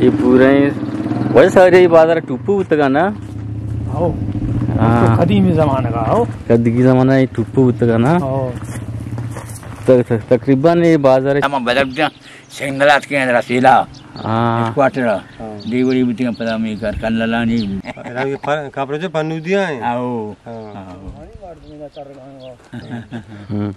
اے پوریں وجہ ساری بازار ٹوپو بوتگا نا؟ ہو۔ ہاں۔ قدیمی زمانہ کا ہو۔ قدیمی زمانہ اے ٹوپو بوتگا نا؟ ہو۔ تق-، تق-، تقریباً اے بازار ہم بدل جان۔ سنگلات کے اندر سیلا۔ ہاں۔ Headquarter. ہاں۔ دیوری بوتگا پدا می کار کللانی۔ اے پر-، کپڑے جو پنودیا ہیں۔ آؤ۔ ہاں۔ آؤ۔ ہم۔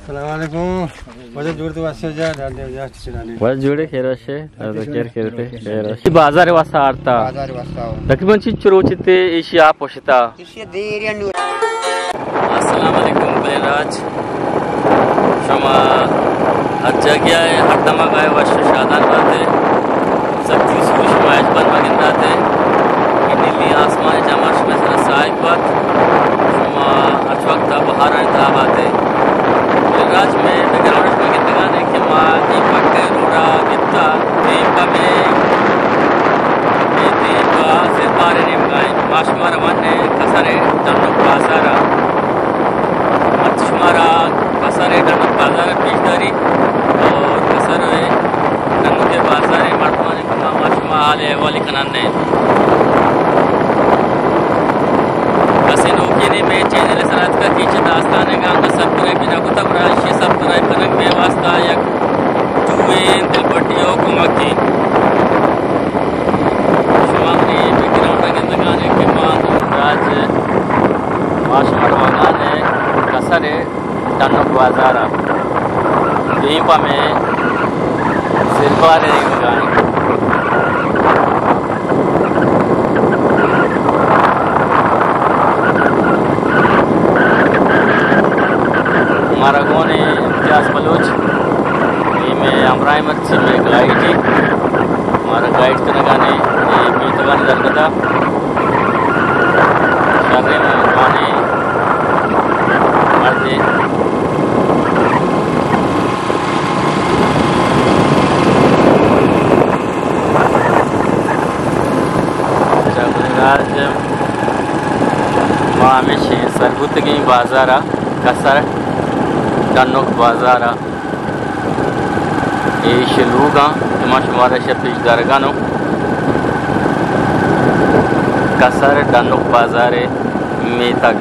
السلام علیکم۔ واجہ جوڑ تو واسطے جا، ڈال دے جا، چچرا دے۔ واجہ جوڑے خیر وشے، تو خیر خیر تے، خیر وشے۔ بازار واسطہ آرتا۔ بازار واسطہ آؤ۔ تقریباً چی چروچ تے ایشی آپ پوشتا۔ ایشی دیر یا نور۔ السلام علیکم بلے راج۔ شما ہر جگہ ءَ، ہر دمگ ءَ وش ءُ شادان بات ئے۔ سختی سوچ شما ہچ بند مہ گندات ئے کہ نیلی آسمان ءِ جمع شمئے سرا ساہگ بات۔ شما ہرچ وقت ءَ بہارانی تہا بات ئے۔ بلے راج مئے بگراؤنڈ ءَ شما گندگان ئے کہ ما اے پٹ ءِ روڈ ءَ گپتا، دیم پہ مئے، مئے دیم پہ زربار ءِ نیمگ ءَ ایں۔ ما شما روان ایں کسر ءِ ڈنک بازار ءَ۔ مرچی شمارا کسر ءِ ڈنک بازار ءَ پیش داری اور کسر ءِ ڈنک بازار ءِ مردمانی گوما ما شما حال احوال کنان ایں۔ کسے نوکینے مئے چینل ءِ سرا اتکا کہ چہ داستان ءَ گانگا سبسکرائب نہ کتا، گڑا ایشی سبسکرائب کنگ مئے واسطہ یک ٹوئیں دلپٹی ءُ کمکے۔ شما منی بیک گراؤنڈ ءَ گندگان ئے کہ ما راج، ما شما روگان ایں کسر ءِ ڈنک بازار ءَ۔ دیم پہ مئے زربار ءِ نیمگ ءَ ایں۔ مارا گون ایں امتیاز بلوچ، اے مئے ہمراہ مرچی مئے گائیڈ ایں، مارا گائیڈ کنگان ایں، اے میتگانی درگت ءَ شریں مہربانی مردے۔ اچھا، گلیں راج، ما ہمیش سر بوتگیں بازار ءَ، کسر ڈنک بازار ءَ۔ ایش لوگاں کہ ما شمارا شہ پیش دارگانوں۔ کسر ڈنک بازار ءِ میتگ۔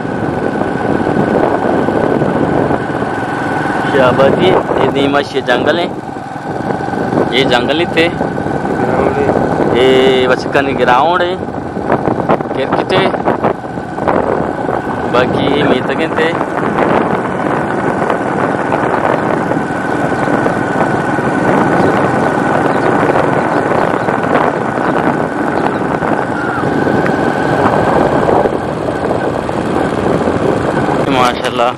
شہ آبادی اے دیما شہ جنگل ایں۔ اے جنگل تے۔ اے بچکانی گراؤنڈ ایں۔ کرکٹ ءِ، باقی اے میتگ انت ءُ ماشاءاللہ۔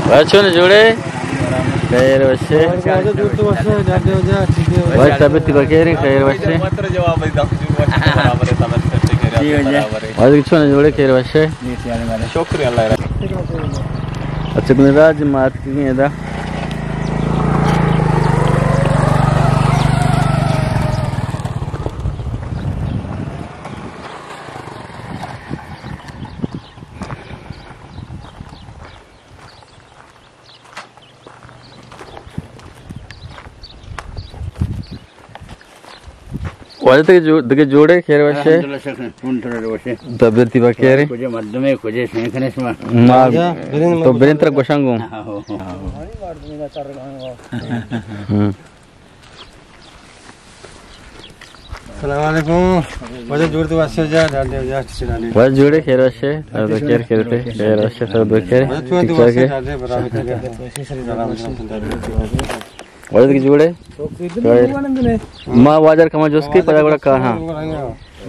بھائی چون جوڑے؟ خیر وشے۔ بھائی طبیعت بخیر ہے، خیر وشے۔ بھائی چون جوڑے، خیر وشے۔ شکر اللہ۔ اچھا، تمہیں راج مات کی ادا۔ واجہ تئی جو-، دگہ جوڑے، خیر وشے؟ الحمدللہ، شکر، ہوں ترا وشے۔ طبیعت تئی بخیر ہے؟ کجے مردمے، کجے سینکنے شما؟ ما تو برین ترا گوشاں گوں۔ ہاں، ہو، ہو۔ ہوں۔ السلام علیکم۔ واجہ جوڑ تو واسطے جا، ڈال دے جا، چچرا دے۔ واجہ جوڑے، خیر وشے؟ خیر، خیر تے، خیر وشے، سب خیر۔ واجہ تو تو واسطے ڈال دے، برابر تے۔ واجہ کی جوڑے؟ ما واجر کما جوس کی پدا گڑا کہاں۔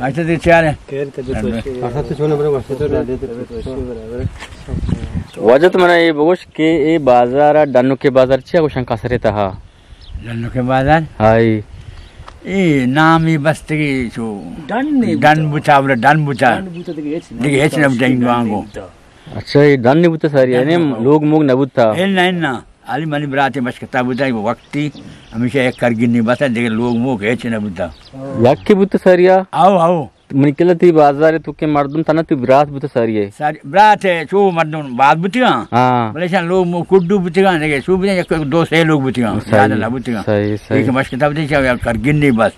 اچھا، دی چارے۔ اچھا، تو چونے برابر، برابر۔ واجہ تو منا یہ بگوش کہ اے بازار، ڈنوکے بازار چیا گوشن کسرے تہا؟ ڈنوکے بازار؟ ہائی۔ اے نامی بستگی چو ڈن نہیں ڈن بوتا۔ بوتا، بلے ڈن بوتا۔ ڈن بوتا دگہ ہچ نہ دگہ ہچ نہ بوتا۔ اچھا، اے ڈن نہیں بوتا ساری، ڈن یعنی بوتا۔ لوگ موگ نہ بوتا۔ اے نہ، نہ۔ علی منی براتے مشکتا بوتا، وقتی ہمیشہ یک کرگی نہیں بوتا، دگہ لوگ موگ ہچ نہ بوتا۔ یک کے بوتا ساری آ؟ آؤ، آؤ۔ منی کلا تئی بازار تو کہ مردم تنا تئی برات بوت ساری ہے۔ ساری برات ہے، چو مردم باز بوتگاں۔ ہاں۔ بلے شان لوگ مو کڈو بوتگاں، دیگه سو بوتگاں، یک دو سے لوگ بوتگاں، صحیح، زیادہ نہ بوتگاں۔ صحیح، صحیح۔ ایک مشکتا بوتگاں، چا کرگن نہیں بس۔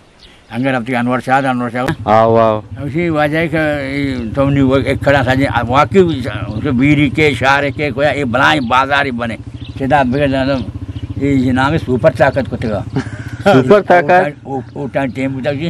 انگر اب تک انور شاہ، انور شاہ۔ آو، آو۔ اسی وجہ کہ تو نی ایک کڑا سجے واقعی بیری کے شہر کے کوئی اے بلائیں بازاری بنے۔ سیدھا بگڑ جانا، اے نام سپر طاقت کتگا۔ سپر طاقت؟ او، او، او ٹائم ٹائم بوتا کہ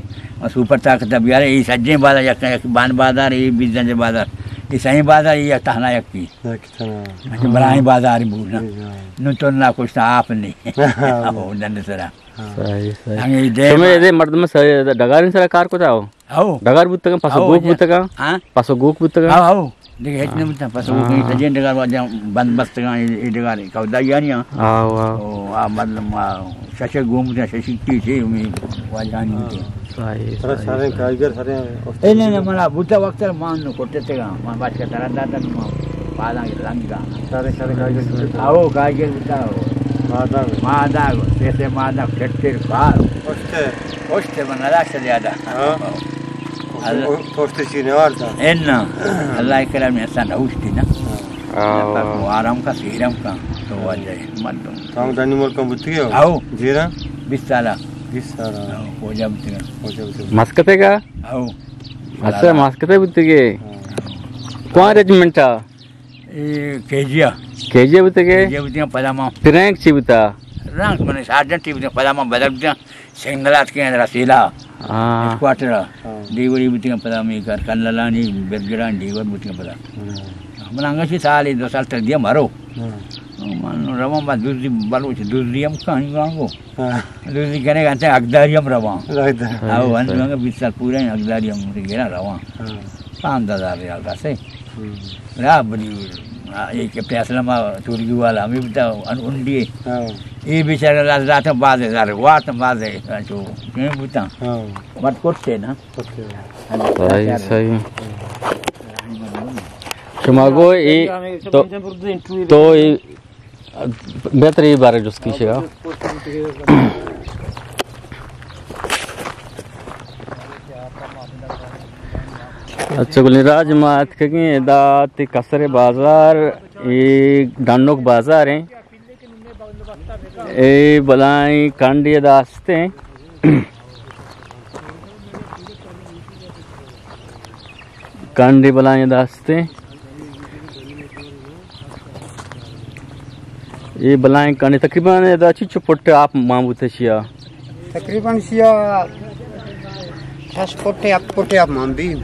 سپر طاقت بیارے، اے سجیں بازار یک، یک بان بازار، اے بیزنج بازار، اے سائیں بازار، اے یک تہنا یک کی۔ یک تہنا۔ اچھا، بلائیں بازار بونا۔ جی، ہاں۔ نو تو نہ کچھ تھا آپ نے۔ ہاں۔ او دن سرا۔ ہاں۔ صحیح، صحیح۔ ہمیں دے شمے ما- دے مردم سر ڈگارین سرا کار کتا ہو؟ ہاؤ۔ ڈگار بوتگا، پسو ہاؤ، گوک جا۔ بوتگا؟ ہاں؟ پسو گوک بوتگا؟ How, how. دیکھ، ہچ نہ بوتا، پسو گوک نہیں، ہاں۔ سجیں ڈگار واجہ بند بستگا، اے، اے ڈگار، کودائی آنی ہاں۔ How, how. او، آ مطلب، آ، ششے گوم بوتا، ششی کی تھی، امی واجہ آنی بوتا۔ صحیح، ترا صحیح، سارے صحیح۔ کاریگر سارے اے، نہیں، نہیں، منا بوتا وقت مان نو کوٹے تگا، من بچ کے ترا داتا نو، پادا کے لنگا۔ سارے، سارے کاریگر بوتا۔ ہاؤ، کاریگر بوتا ہو۔ مادا۔ مادا، سے، سے مادا، کٹر کار۔ اوشتے من نداشت زیادہ۔ ہاں۔ اللہ۔ تو، تو اوشتے چی نوارتا؟ انا۔ اللہ کرم احسان اوشتی نا۔ ہاں۔ اللہ پاک آرام کا، سیرم کا، تو واجہ مردم۔ تو ہم دانی ملکم بوتگی ہو؟ آؤ۔ جیرا؟ بیست سالا۔ بیست سالا۔ آؤ، فوجا بوتگا۔ فوجا بوتگا۔ مسکتے کا؟ آؤ۔ اچھا، مسکتے بوتگی۔ ہاں۔ کون رجمنٹ آ؟ اے کے جی آ۔ کے جی آ بوتگی؟ کے جی آ بوتگا، پدا ما۔ پرینک چی بوتا؟ رنگ من سارجنٹ چی بوتا، پدا ما بدل بوتا۔ سنگلات کے اندر سیلا، ہاں۔ ہیڈ کوارٹر، ہاں۔ ڈیوری بوتگاں پدا ہمیں کار، کنلانی برگیڈاں ڈیور بوتگاں پدا۔ ہاں۔ من انگا چی سال، دو سال تک دیا مرو۔ ہاں۔ من رواں با دزی، بلوچ دزی ہم کہیں گانگو۔ ہاں۔ دزی کنے گانتے حقداری ہم رواں۔ حقدار۔ آو، ہن انگا بیست سال پورا ہیں، حقداری ہم گرا رواں۔ ہاں۔ پانزدہ ہزار ریال داسے۔ ہم۔ را بنی، آ، ایک فیصلہ ما تورگی والا ہمیں بتا ان-، انڈیے۔ ہاں۔ اے بیچارہ لاز رات باز زار وات باز، چو کہیں بوتا۔ ہاں۔ مت کرتے نا۔ اوکے۔ صحیح، صحیح۔ شما گو اے تو، تو اے بہتر اے بارے جست کیشے گا۔ اچھا، گلیں راج ما اتکگیں ادا تی کسر بازار، اے ڈنوک بازار ہیں۔ اے بلائیں کنڈی داستے۔ کنڈی بلائیں داستے۔ اے بلائیں کنڈی تقریباً ادا چچو پٹ آپ مان بوتے شیا؟ تقریباً شیا شش پٹ، ہفت پٹ آپ مان بی۔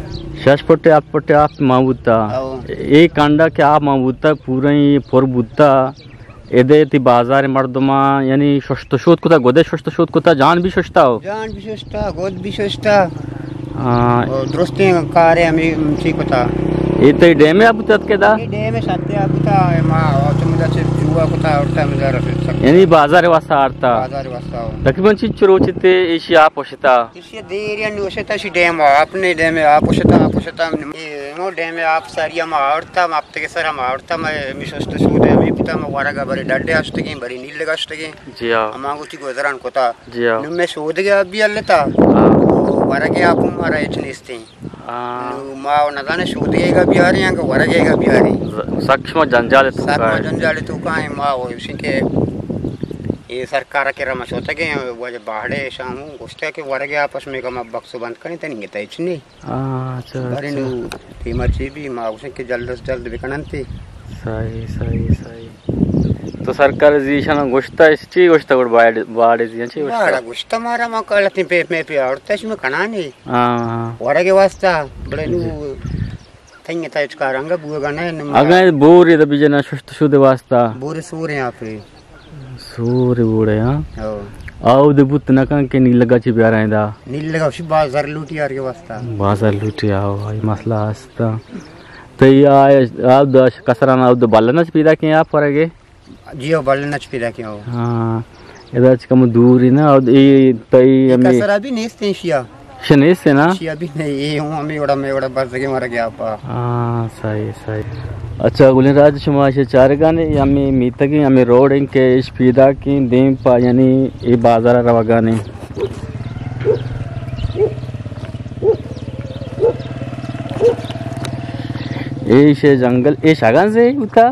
شش پٹ، ہفت پٹ آپ مان بوتا۔ او۔ اے کنڈا کہ آپ مان بوتا، پورا ہی پر بوتا۔ ادے تی بازار مردماں، یعنی ششت و شود کتا، گدے ششت و شود کتا، جان بھی ششتا ہو؟ جان بھی ششتا، گد بھی ششتا۔ ہاں۔ او درستیں کارے ہمیں چی کتا۔ اے تئی ڈیمے ابوتت کے دا؟ اے ڈیمے ستے ابوتا، ما تو مدا سے جوا کتا، اورتا مدا رسد سک۔ یعنی بازار واسطہ آرتا؟ بازار واسطہ ہو۔ تقریباً چنچ روچ تے ایشی آپ وشتا؟ ایشی دیر یا نوشتا شی ڈیم، اپنے ڈیم آپ وشتا، آپ وشتا۔ اے مو ڈیم آپ ساری ہم آورتا، ما ہپتگے سر ہم آورتا، ما ہمیں شست شود ہمیں بوتا، ما ورگا برے ڈڈے اشتگیں، برے نیلگا اشتگیں۔ جی ہاں۔ ہما گوشتی گزران کتا۔ جی ہاں۔ نو میں شودگے آپ بھی ہلتا۔ ہاں۔ ورگے آپ ہم مارا ہچ نیستیں۔ ہاں۔ نو ما نزانے شودگے گا بیاریں یا کہ ورگے گا بیاریں۔ سک شما جنجال تو سک ما کائیں۔ جنجال تو کائیں، ما وہ اسی کے اے سرکار کے رما شوتگے، وہ باڑے شامو گوشتے کہ ورگے آپس میں کما بکس بند کریں، تنی گتا ہچ نہیں۔ ہاں، اچھا، بارے اچھا۔ نو قیمت چی بھی ما گوشن کہ جلد از جلد بکنن تے۔ صحیح، صحیح، صحیح۔ تو سرکار زیشان گوشتا، اس چی گوشتا گڑ باڑ-، باڑے زیان چی گوشتا؟ باڑا گوشتا مارا ما کالتیں پہ، پہ، پہ آورتا اس میں کنانی۔ ہاں، ہاں۔ ورگے واسطہ، بڑے نو جی۔ تنگے تا ہچ کار انگا بوگا نہ نم۔ اگاں بورے دا بجنا ششت شودے واسطہ۔ بورے سورے آپے۔ سور بوڑے، ہاں۔ او۔ آو دے بوت نہ کن کہ نیلگا چی بیارائیں دا۔ نیلگا شی بازار لوٹی آر کے واسطہ۔ بازار لوٹی آو، اے مسئلہ ہستا۔ تئی آ، آ دا کسران آ دا بلنا چ پیدا کیں آپ ورگے؟ جی او بلنا چ پیدا کیں او۔ ہاں۔ ادا چ کم دوری نا، اے تئی اے ہمیں کسرا بھی نیست ہیں شیا۔ شنیس ہے نا؟ شی ابھی نہیں، یہ ہوں ہمیں وڑا میں وڑا بس دگے مارا گیا پا۔ ہاں، صحیح، صحیح۔ اچھا، گلیں راج شما ایشی چارگانے، ہمیں میتگیں، ہمیں روڈ ہیں کہ ایش پیدا کیں دیم پا، یعنی اے بازار روگانے۔ اے شے جنگل، اے شاگان سے بوتا؟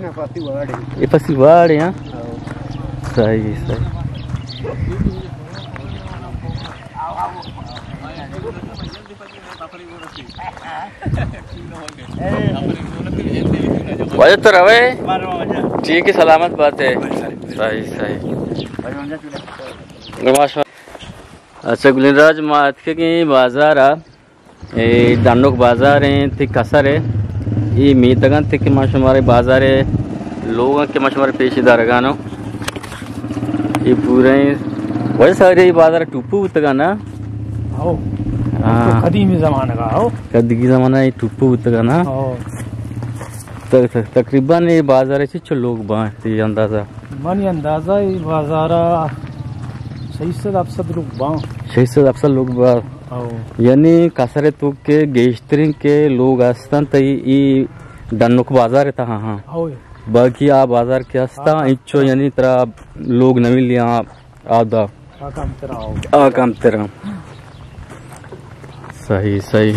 نہ، پاتی واڑ ہے۔ اے پسی واڑ ہے، ہاں؟ ہاں۔ صحیح، صحیح۔ واجہ تو روے؟ ٹھیک ہے، سلامت بات ہے۔ صحیح، صحیح۔ اچھا گلین راج، ما اتکگیں بازار ءَ، اے ڈنوک بازار ایں، تئی کسر ءَ، اے میتگ اَنت کہ ما شمارا بازار ءِ لوگ اَنت کہ ما شمارا پیش دارگانوں۔ اے پورے وجہ ساری بازار ٹوپو بوتگا نا؟ ہو۔ ہاں۔ قدیمی زمانہ کا ہو۔ قدیمی زمانہ اے ٹوپو بوتگا نا؟ ہو۔ ت-، ت-، تقریباً اے بازار ءَ چچو لوگ باں تئی اندازہ؟ منی اندازہ اے بازار ءَ شش سد ہفت سد لوگ باں۔ شش سد ہفت سد لوگ باں۔ ہو۔ یعنی کسر ءِ توک ءَ گیشتریں کہ لوگ ہستاں تئی اے ڈنوک بازار ءِ تہا ہاں۔ ہو۔ باقی آ بازار کہ ہستاں، ہاں۔ انچو یعنی ترا لوگ نہ ملی آ، آ دا۔ آ کمتر آ۔ آ کمتر آ۔ صحیح، صحیح۔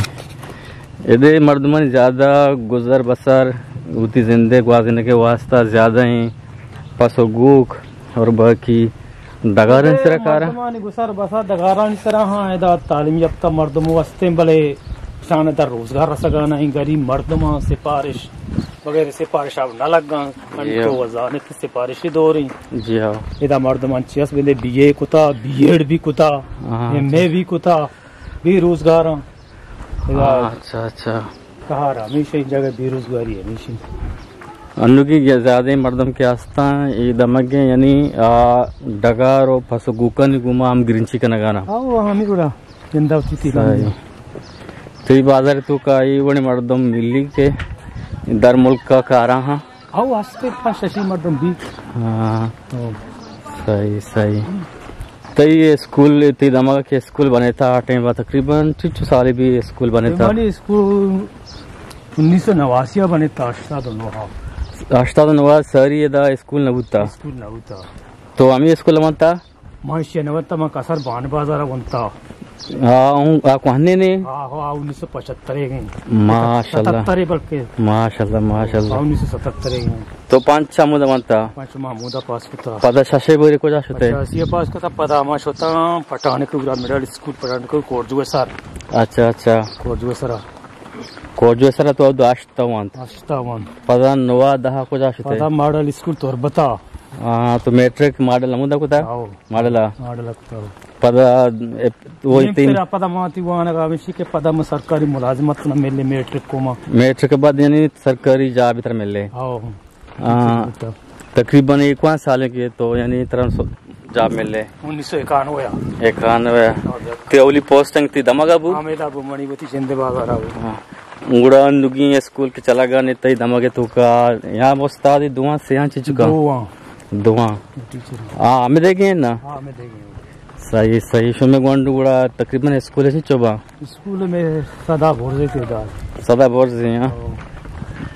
ادے مردمانی زیادہ گزر بسر، وتی زندے گوازینگ ءِ واسطہ زیادہ ایں پس و گوک اور باقی ڈگارانی سرا کارا۔ مردمانی گسر بسا ڈگارانی سرا ہاں، ادا تعلیم یافتہ مردم وستیں، بلے شان در روزگار رسگا نہ ایں، غریب مردماں سفارش، بغیر سفارش اب نہ لگاں، یو۔ تو وزانت سفارشی دوریں۔ جی ہاں۔ ادا مردمان چیس بندے بی اے کتا، بی ایڈ بھی کتا، ہاں، ایم اے بھی کتا، بے روزگاراں۔ ہاں، اچھا، اچھا۔ کہار ہمیشہ ایں جگہ بے روزگاری ہمیشہ۔ انوگی زیادہ مردم کہ ہستاں، اے دمگے یعنی آ ڈگار و پس و گوکانی گوما ہم گرنچی کنگانا۔ آو، ہمیں گڑا زندہ ہوتی تھی۔ صحیح۔ تئی بازار ءِ توکا اے وڑیں مردم ملی کہ در ملک ءَ کاراں ہاں؟ او ہستے پنچ ششی مردم بی۔ ہاں۔ او۔ صحیح، صحیح۔ تئی اسکول، تئی دمگ کہ اسکول بنیتا آ ٹائم ءَ تقریباً چچو سالے بی اسکول بنیتا؟ منی اسکول انیس سو نواسی ءَ بنیتا، ہشتاد و نو ءَ۔ ہشتاد و نو ءَ ساری ادا اسکول نہ بوتا؟ اسکول نہ بوتا۔ تو ہمیں اسکول بنتا؟ ما ایشی ءَ نہ ونتا، ما کسر بان بازار ءَ ونتا۔ آ، اوں، آ کوہنیں نے؟ آ، ہو، آ انیس سو پچھتر ءَ گئے۔ ماشاءاللہ۔ ستتر ءَ بلکہ۔ ماشاءاللہ، ماشاءاللہ۔ آ انیس سو ستتر ءَ گئے۔ تو پنچ ہمودا ونتا؟ پنچ ما ہمودا پاس کتا۔ پدا ششے بورے کجا شتے؟ پچاسی ءَ پاس کتا، پدا ما شتا پٹھان کوکرا مڈل اسکول، پٹھان کوکرا کورجو سر۔ اچھا، اچھا۔ کورجو سر۔ کورجو سر تو داشت تا وانت۔ ہشتا وانت۔ پدا نوا دہ کجا شتے؟ پدا ماڈل اسکول تربتا۔ ہاں، تو میٹرک ماڈل ہمودا کتا؟ آو۔ ماڈل آ؟ ماڈل کتا۔ پدا، اے، وہی نیم تین۔ تیرا پدا ماتی وانگا ہمیشی کہ پدا ما سرکاری ملازمت نہ ملے میٹرک کو ما۔ میٹرک کے بعد یعنی سرکاری جاب تر ملے؟ آو۔ ہاں۔ تقریباً ایک وان سال کے تو یعنی ترا جاب ملے؟ انیس سو اکانوے آ۔ اکانوے آ۔ تے اولی پوسٹنگ تی دمگا بو؟ ہمیدا بو، منی وتی جند بازارا بو۔ ہاں۔ گڑا انوگیں اسکول کہ چلگا نے تئی دمگ ءِ توکا یا استاد دواں سیاں چی چکا؟ دواں۔ دواں۔ ٹیچر۔ ہاں، ہمیں دے گئے نا؟ ہاں، ہمیں دے گئے۔ صحیح، صحیح۔ شمے گونڈو گڑا تقریباً اسکول ءَ چنچو باں؟ اسکول ءَ مئے سدا برز تعداد۔ سدا برز ایں، ہاں۔ او۔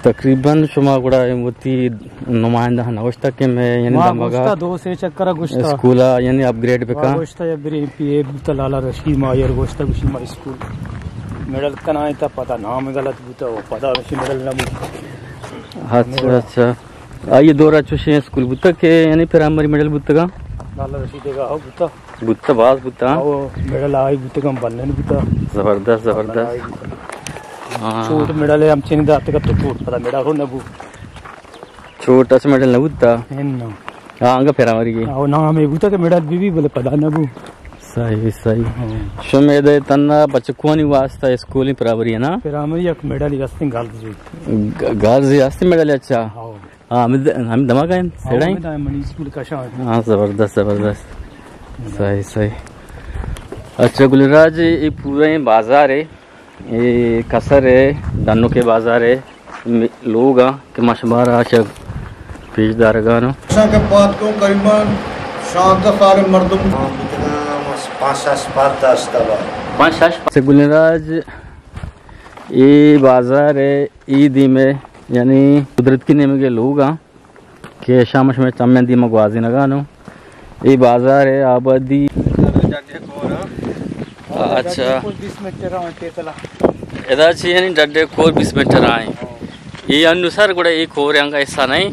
تقریباً شما گڑا وتی نمائندہ نہ گوشتا کہ مئے یعنی ما دمگا گوشتا، دو سے چکر گوشتا۔ اسکول ءَ یعنی اپ گریڈ بکا۔ گوشتا یا بری ایم پی اے بوتا لالا رشید ماہر گوشتا گوشی ما اسکول مڈل کنائیں تا پدا نام غلط بوتا و پدا ہمیشی مڈل نہ بوتا۔ اچھا، اچھا۔ آئی دورا چوشیں اسکول بوتا کہ یعنی پرائمری مڈل بوتگا؟ لالا رشید گا ہو بوتا۔ بوتا، باز بوتا۔ او، مڈل آئی بوتگا، بنن بوتا۔ زبردست، زبردست۔ آئی بوتا۔ ہاں۔ چھوٹ مڈل ہے، ہم چنی داتگا تو چھوٹ پدا مڈل ہو نبو۔ چھوٹ اس مڈل نہ بوتا؟ ہن۔ ہاں، انگا پرائمری کے۔ او، نام ہے بوتا کہ مڈل بی بی بولے پدا نبو۔ صحیح، صحیح۔ ہاں۔ شمے دے تنا بچکوانی واسطہ اسکول پرائمری ہے نا؟ پرائمری یک مڈل ہستیں گرلز۔ گ-، گرلز ہستیں مڈل، اچھا۔ ہاں۔ ہاں، ہمیں د-، ہمیں دماغ ہیں، ہاں، سیڑھا ہیں؟ ہمیں دائم منی اسکول کشا ہے۔ ہاں، زبردست، زبردست۔ صحیح، صحیح۔ اچھا، گل راج، یہ پورا یہ بازار ہے، یہ کسر ہے، دنو کے بازار ہے، م-، لوگ ہیں کہ ما شمارا آشا پیش دارگانو۔ شان کے پات کو قریباً شانزدہ سال مردم۔ پانچ سال پانچ سال۔ سے گل راج، یہ بازار ہے، ای دیم ءَ، یعنی قدرت کی نیمگ ءَ لوگ آں کہ شام شمے چمیں دیما گوازینگا نو۔ اے بازار ءِ آبادی۔ اچھا۔ بیس منٹ رواں پیدل آ۔ ادا چی یعنی ڈڈے کور بیست میٹر آئیں۔ اے انو سر گڑا اے کور انگا حصہ نہیں۔